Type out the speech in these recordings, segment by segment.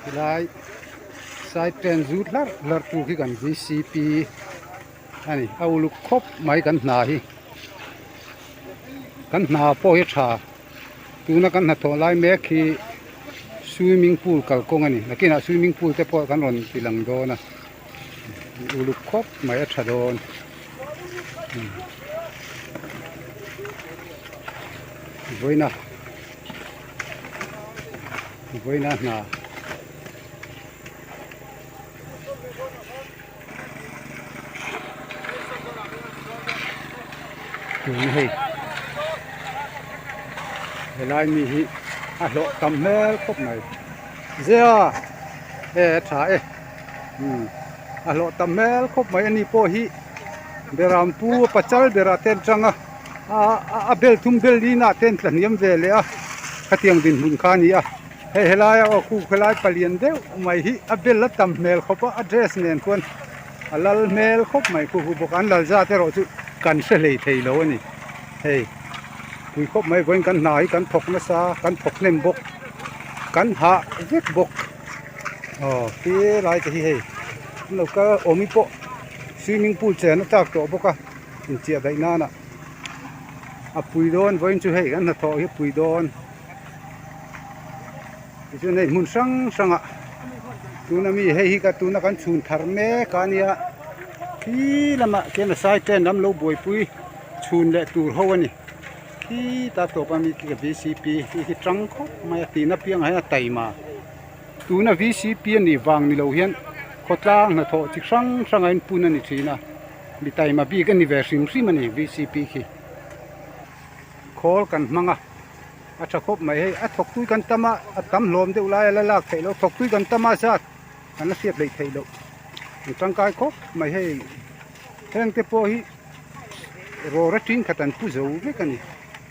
Helai side tent zut hlarh hlarh tu khi kan vcp a ni a uluk khawp mai kan hna hi kan hna pawh hi a tha tuna kan hnathawh lai mek hi swimming pool kalkawng a ni nakinah swimming pool te pawh kan rawn ti lang dawn a uluk khawp mai a tha dawn. Vawiina vawiina hna tun hei helai mi hi a hlawh tam hmel khawp mai zia e a tha e umm a hlawh tam hmel khawp mai ani pawh hi berampu pachal berah te an tang a a bel thum bel lin ah te an tla hniam ve leh a khatiang dinhmun kha a ni a hei helaia aw khu helai palian deuh mai hi a bel a tam hmel khawp a a dress nen khuan a lal hmel khawp mai khu hu bawk a an lal zat erawh chu kan hre hlei thei lo a ni hei pui khawp mai vawiin kan hna hi kan thawk nasa kan thawk hnem bawk kan hah vek bawk aw ti lai te hi hei an lo kal awmi pawh swimming pool chen a chak tawh bawk a inchiah daih nan ah a pui dawn vawiin chu hei kan hnathawh hi a pui dawn tichuan hei hmun hrang hrang ah tuna mi hei hi ka tuna kan chhun thar mek a nia khi lamah khian a sai ṭen lam lo buaipui chhun leh tur ho a ni khita tawp ami khi ka vcp hi hi tang khawp mai a tihna piangah hian a taima tuna vcp a nih vang ni lo hian khawtlang hnathawh chi hrang hrang a inpun a ni thin a mi taima bik a ni ve hrim hrim a ni vcp khi khawl kan hmang a a tha khawp mai hei a thawk tui kan tam a a tam hlawm deuh lai a la lak theih loh thawk tui kan tam a zat kan la hriat hleih theih loh an tangkai khawp mai hei heng te pawh hi rawra ṭin khat an pu zo vek a ni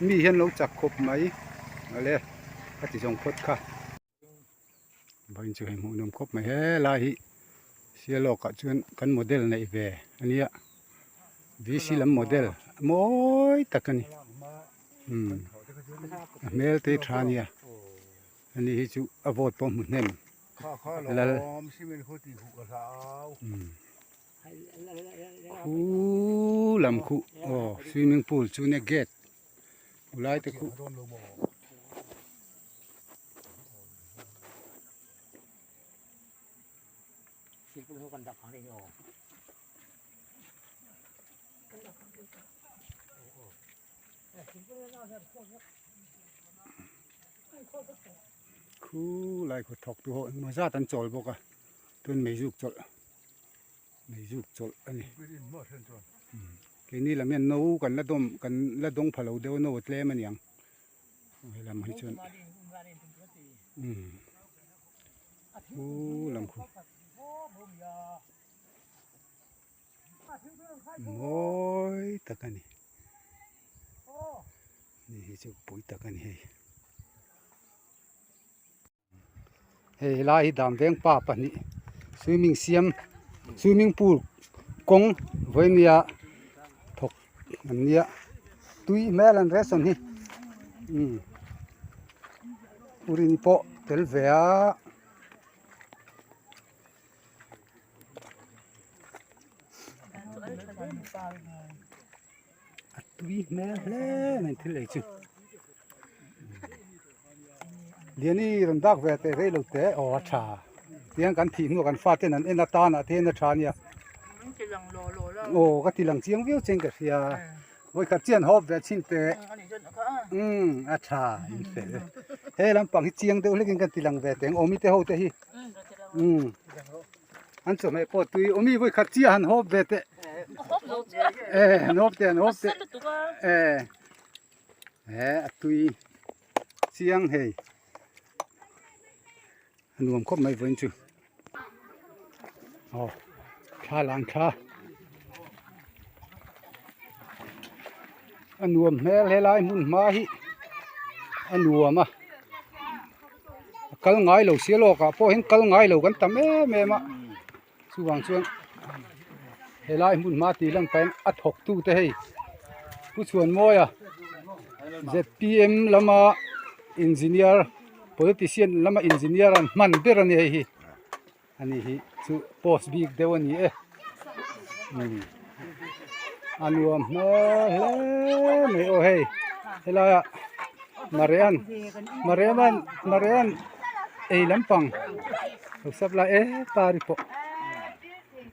mi hian lo chak khawp mai awle a ti zawng phawt kha. Vawiin chu hei hmuh nawm khawp mai helai hi Sialawk ah chuan kan model neih ve a nia VC lam model mawi tak a ni umm a hmel te hi tha a nia ani hi chu a vote pawh hmu hnem lal umm khu lam khu aw swimming pool chu nia gate lai te khu. Khu lai khaw thawk tu ho engemaw zat an chawl bawk a chuan meizuk chawlh meizuk chawlh a ni keini lam hian no kan la dawm kan la dawng pha lo deuh a no a tlem a niang. Helam hi chuan umm hu lam khu mawi tak a ni ni hi chu pui tak a ni hei. Hei helai hi dam veng pa pahnih swimming siam swimming pool kawng vawinia thawk an nia tui hmel an restaurant hi umm urin pawh tel ve a. A tui hmel hle mai thil ei chu Liani rawn dak ve teh rei lo teh aw a tha tiang kan thih hnuah kan fate an en atan ah te hian a tha ania aw ka ti lang chiang viau chiang ka hria vawikhat chian hawp ve chhin teh umm a tha in fel he lampang hi chiang deuh hlekin kan ti lang ve teh ang awmi te ho te hi umm. An chawhmeh pawh tui awmi vawi khat chiah han hawp ve teh. Eh han hawp teh han hawp teh. Eh eh a tui chiang hei. A nuam khawp mai vawiin chu. Aw thla lang thla. A nuam hmel helai hmun hma hi a nuam a. A kal ngai lo sia lawk ah pawh hian kal ngai lo kan tam em em a chuvang chuan helai hmun hma tih lan pahin a thawk tu te hei Pu Chhuanmawia zpm lama engineer. Politician lama engineer an hman ber a ni hei hi. Ani hi chu post bik deuh a ni e. Umm a nuam hmel hle mai aw hei helai ah Marian Mariaman Marian ei lampang lo sap lai e pari pawh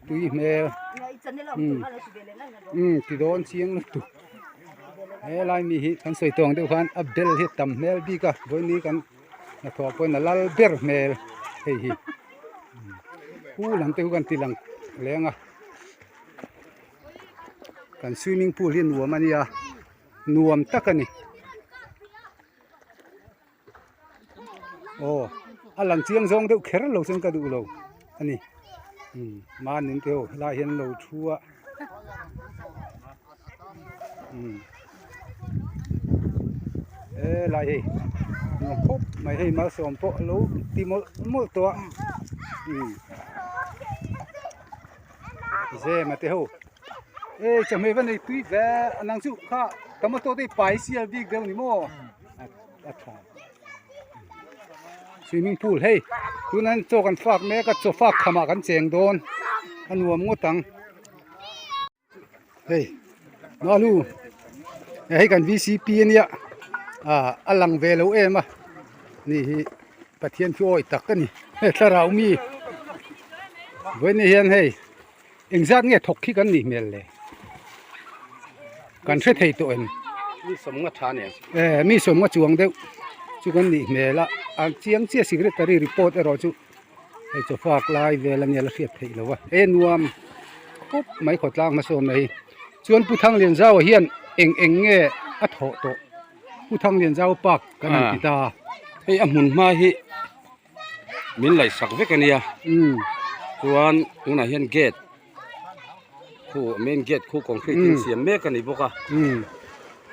tui hmel umm umm ti dawn chiang lutuk helai mi hi kan sawi tawng deuh khan a bel hi a tam hmel bik a vawiin hi kan. Hnathawh pawhin a lal ber hmel hei hi pool ang te chu kan ti lang leng a kan swimming pool hi nuam a nia nuam tak a ni aw a lang chiang zawng deuh kher lo chuan ka duh lo a ni umm mahni te ho helaiah hian an lo thu a umm helai hei nuam khawp mai hei malsawm pawh a lo ti mawlh mawlh tawh a umm zema te ho e chawhmeh va nei tui ve a nang chu kha tomato te i pai sial bik deuh ni maw a tha swimming pool hei tunah hian chaw kan fak mek a chaw fak khamah kan cheng dawn a nuam ngawt ang. Hei Malu hei kan vcp ania ah a lang ve lo em a ni hi Pathian chu awi tak a ni hei thlarau mi vawiin hian hei engzat nge thawk khi kan nih hmel le kan hre thei tawh em mi sawmnga tha nen eh mi sawmnga chuang deuh chu kan nih hmel a a chiang chiah secretary report erawh chu. Hei chaw fak lai vel ania la hriat theih lo a e nuam khawp mai khawtlang hmasawn mai chuan Pu Thanglianzaua hian eng eng nge a thawh tawh Pu Thanglianzau park kan han ti ta a. Hei a hmun hma hi min laihsak vek ania chuan tunah hian gate khu main gate khu concrete in siam mek a ni bawk a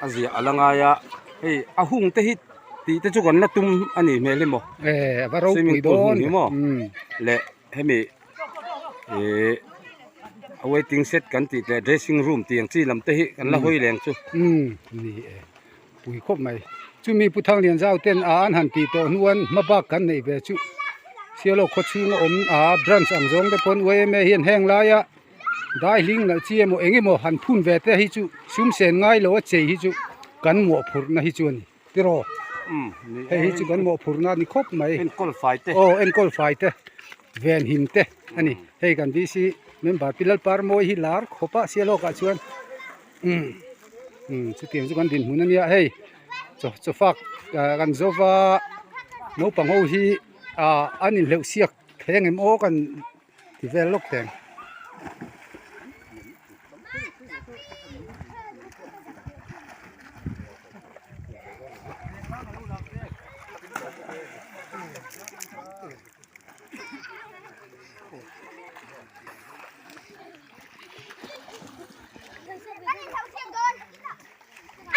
a ziah a la ngai a hei a hung te hi tih te chu kan la tum a nih hmel hi maw swimming pool hung hi maw leh hemi ihh a waiting shed kan tih leh dressing room tih ang chi lam te hi kan la hawi leng chu. Ni e pui khawp mai chumi Pu Thanglianzau ten a an han tih tawh hnuan hma bak kan neih ve chu Sialawk khaw chhunga awm a branch ang zawng te pawn yma hian heng laia dai hling nalh chi emaw eng emaw han phun ve te hi chu sum sen ngai lo a chei hi chu kan mawhphurhna hi chu a ni tiraw hei hi chu kan mawhphurhna a ni khawp mai enkawl fai te aw enkawl fai te venhim te a ni hei kan VC member Pi Lalparmawi hi lar khawp a Sialawk ah chuan umm umm chutiang chu kan dinhmun a nia hei chaw chaw fak ah kan zo va naupang ho hi ah an inhleuh siak thei ang em aw kan ti vel lawk teng.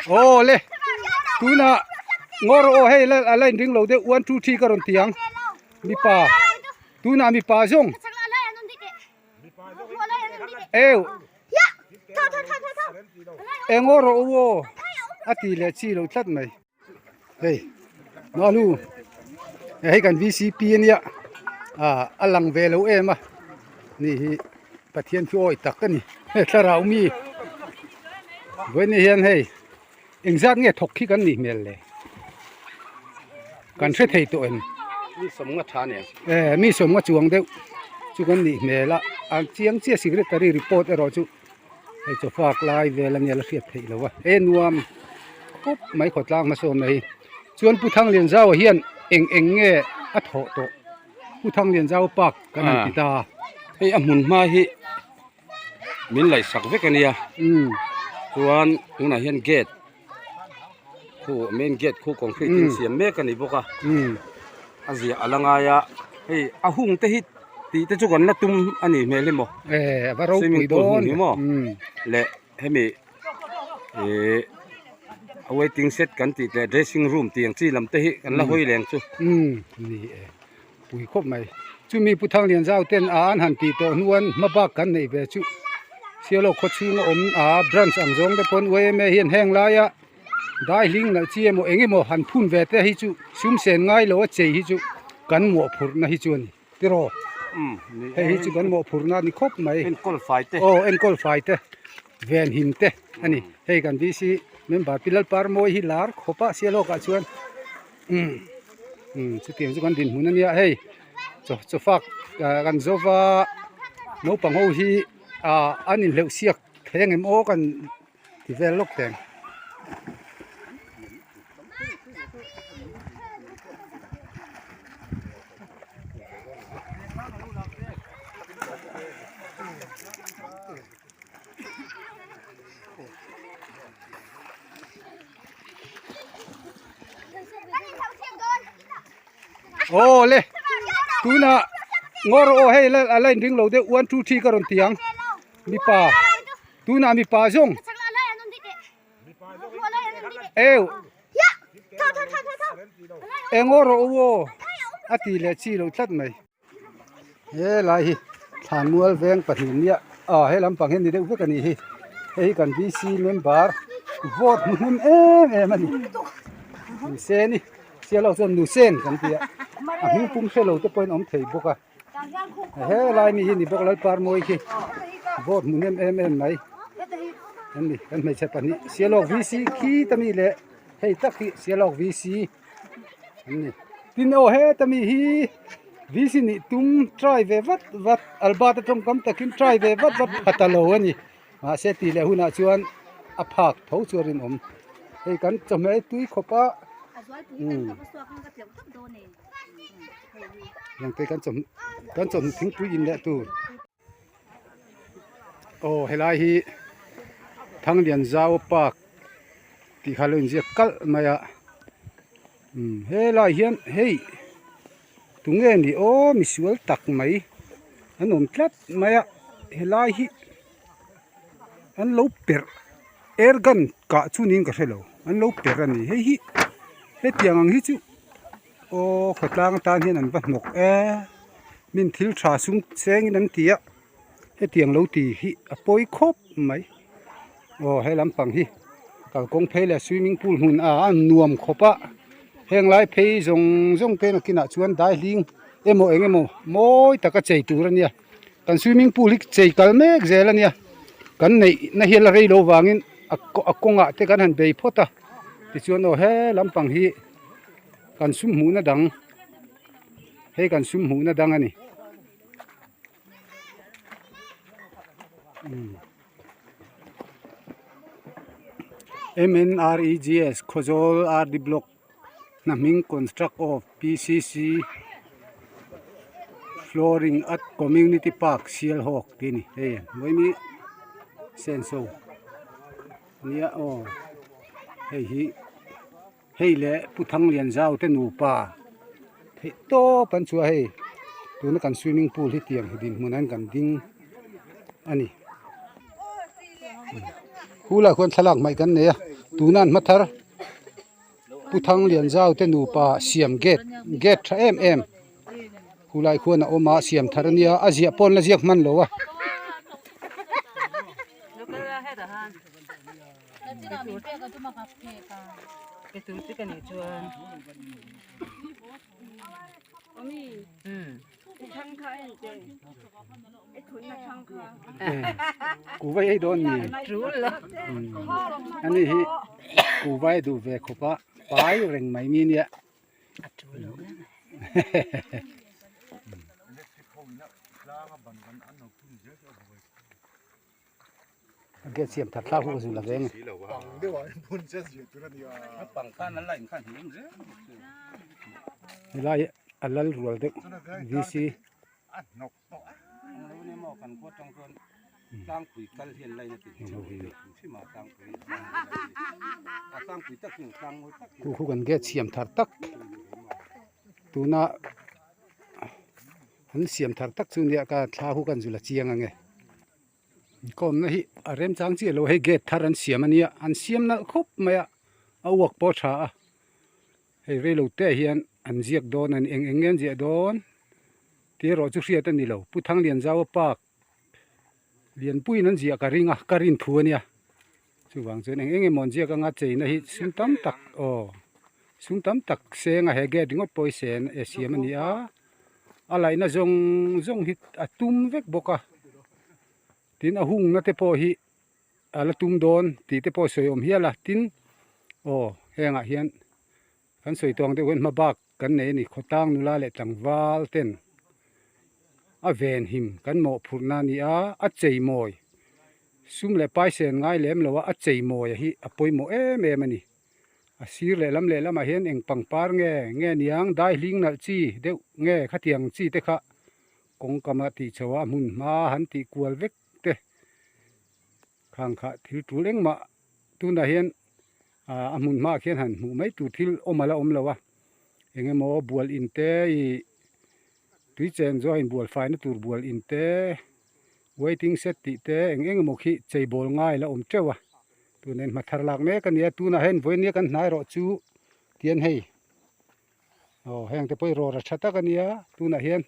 Aw le tunah ngaw rawh aw hei a la inring lo deuh one two three ka rawn ti ang mipa tunah mipa zawng eu eng ngaw rawh u aw a ti leh chi lo tlat mai. Hei Malu hei kan VCP ania ah a lang ve lo em a ni hi Pathian chu awi tak a ni hei thlarau mi vawiin hian hei engzat nge thawk khi kan nih hmel le kan hre thei tawh em mi sawmnga tha nen eh mi sawmnga chuang deuh chu kan nih hmel a a chiang chiah secretary report erawh chu. Hei chaw fak lai vel ania la hriat theih lo a e nuam khawp mai khawtlang hmasawn mai hi chuan Pu Thanglianzaua hian eng eng nge a thawh tawh Pu Thanglianzau park kan han ti ta a. Hei a hmun hma hi min laihsak vek ania chuan tunah hian gate khu main gate khu concrete in siam mek a ni bawk a a ziah a la ngai a hei a hung te hi tih te chu kan la tum a nih hmel hi maw eh a va ropui swimming pool dawn hung hi maw leh hemi ih a waiting shed kan tih leh dressing room tih ang chi lam te hi kan la hawi leng chu ni e pui khawp mai chumi Pu Thanglianzau ten a an han tih tawh hnuan hma bak kan neih ve chu Sialawk khaw chhunga awm a branch ang zawng te pawn yma hian heng laia. Daihling nalh chi emaw eng emaw han phun ve te hi chu sum sen ngai lo a chei hi chu kan mawhphurhna hi chu a ni tiraw hei hi chu kan mawhphurhna a ni khawp mai enkawl fai te aw enkawl fai te venhim te a ni hei kan VC member pi Lalparmawi hi lar khawp a Sialhawk ah chuan umm umm chutiang chu kan dinhmun a nia hei chaw chaw fak ah kan zo va naupang ho hi ah an inhleuh siak thei ang em aw kan ti vel lawk teng. Aw le tunah ngaw rawh aw hei a la inring lo deuh one two three ka rawn ti ang mipa tunah mipa zawng eu eng aw rawh u aw a ti leh chi lo tlat mai. Helai hi thlanmual veng pahnih nia ah he lampang hian ni deuh vek a nih hi hei hi kan VC member vote hmu hnem em em a ni Nuseni sialawk chuan Nusen kan ti a a hming pum hre lo te pawhin awm thei bawk a helai mi hi ni bawk Lalparmawi khi vote hmu hnem em em mai an ni kan hmeichhe pahnih sialawk VC khi ta mi leh hei tak hi sialawk VC. An ni. Tin aw heta mi hi VC nih tum try ve vat vat Albert a tawngkam takin try ve vat vat pha ta lo a ni. Mahse tih leh hunah chuan a phak tho chu a rinawm. Hei kan chawhmeh tui khawp a umm engte kan chawhmeh kan chawhmeh thingpui in leh tur. Aw helai hi Thanglianzau park tih kha a lo inziak kalh mai a umm helai hian hei tunge ni aw misual tak mai an awm tlat mai a helai hi an lo perh air gun kah chu niin ka hrelo an lo perh a ni hei hi hetiang ang hi chu. Aw khawtlang atan hian an va hnawk e min thil tha sum chengin an ti a hetiang lo ti hi a pawi khawp mai aw he lampang hi kalkawng phei leh swimming pool hmun a a nuam khawp a heng lai phei zawng zawng te nakinah chuan daihling emaw eng emaw mawi taka chei tur a nia kan swimming pool hi chei kal mek zel a nia kan neih na hian la rei lo vangin a kawngah te kan han bei phawt a tichuan aw he lampang hi. Kan sum hmuhna dang hei kan sum hmuhna dang a ni M_N_R_E_G_S Khawzawl R_D block Hnahming construct of P_C_C flooring at community park Sialhawk tih a ni hei vawiin senso nia aw hei hi. Hei leh Pu Thanglianzau te nupa theih tawp an chhuah hei tuna kan swimming pool hi tiang dinhmun ah hian kan ding a ni khulaiah khuan thlalak hmaih kan nei a tuna an hma thar Pu Thanglianzau te nupa siam gate gate tha em em khulai khuan a awm a siam thar a nia a ziah pawh an la ziak hman lo a. Kuhva ei dawn ni ani hi kuhva ei duh ve khawp a pai reng mai mi nia. A gate siam that thlak hu zul a veng helai a lal rual deuh VC khu khu kan gate siam thar tak tuna an siam thar tak chu nia ka thla hu kan zul a chiang ange. Inkawmna hi a remchang chiah lo hei gate thar an siam a nia an siam nalh khawp mai a a uak pawh a tha a hei reilo te ah hian an ziak dawn a ni eng eng nge an ziah dawn tih erawh chu hriat a ni lo Pu Thanglianzaua park lianpuiin an ziah ka ring a ka rin thu a nia. Chuvang chuan eng eng emaw an ziak anga cheina hi sum tam tak aw sum tam tak seng a he gate ringawt pawh hi sen e siam a ni a a laihna zawng zawng hi a tum vek bawk a tin a hungna te pawh hi a la tum dawn tih te pawh sawi awm hial a tin aw hengah hian kan sawi tawng deuh hian hma bak kan nei a ni khawtlang nula leh tlangval ten a venhim kan mawhphurhna a ni a a cheimawi sum leh paisen ngai lem lo a a cheimawi hi a pawimawh em em a ni a sir lehlam lehlamah hian eng pangpar nge nge niang dai hling nalh chi deuh nge khatiang chi te kha kawngkam a tih chho a hmun hma han tih kual vek te khang kha thil tul engmah tunah hian ah a hmun hmaah khian han hmuh mai tur thil awm ala awm lo a eng emaw bual in te ih tui chen zawh a inbual faina tur bual in te waiting shed tih te eng eng emaw khi chei bawl ngai la awm teuh a tunah hian hma thar lak mek a ni a tunah hian vawinia kan hnai erawh chu tian hei aw heng te pawh hi rawra tha tak a nia tunah hian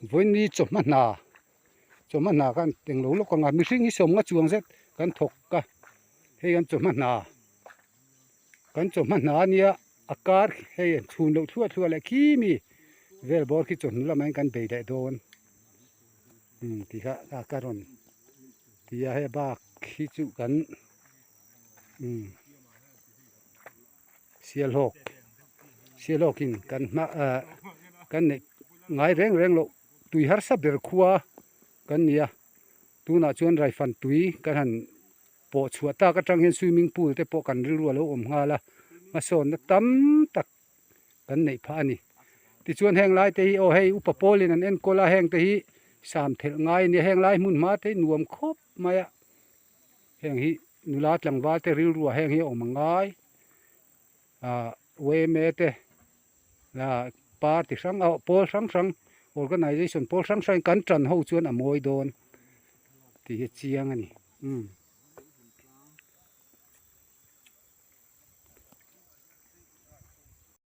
vawiini chawhma hna chawhma hna khan englo lawk anga mihring hi sawmnga chuang zet kan thawk a hei an chawhma hna kan chawhma hna a nia a kar hei an chhun loh thluah thluah leh khi mi vel bawr khi chawhnu lamah hian kan bei leh dawn umm ti kha a ka rawn ti a hei bak hi chu kan umm Sialhawk Sialhawkin kan hma ah kan neih ngai reng reng loh tui harsa ber khua kan ni a tunah chuan raifan tui kan han pawh chhuah tak atang hian swimming pool te pawh kan rilru a lo awm nghal a hmasawnna tam tak kan neih phah a ni tichuan heng lai te hi aw hei upa pawlin an enkawl a heng te hi sam thelh ngai a nia heng lai hmun hma te hi nuam khawp mai a. Heng hi nula tlangval te rilruah heng hi a awm angai ah yma te ah party hrang ah pawl hrang hrang organization pawl hrang hrang in kan tan ho chuan a mawi dawn tih hi a chiang a ni umm.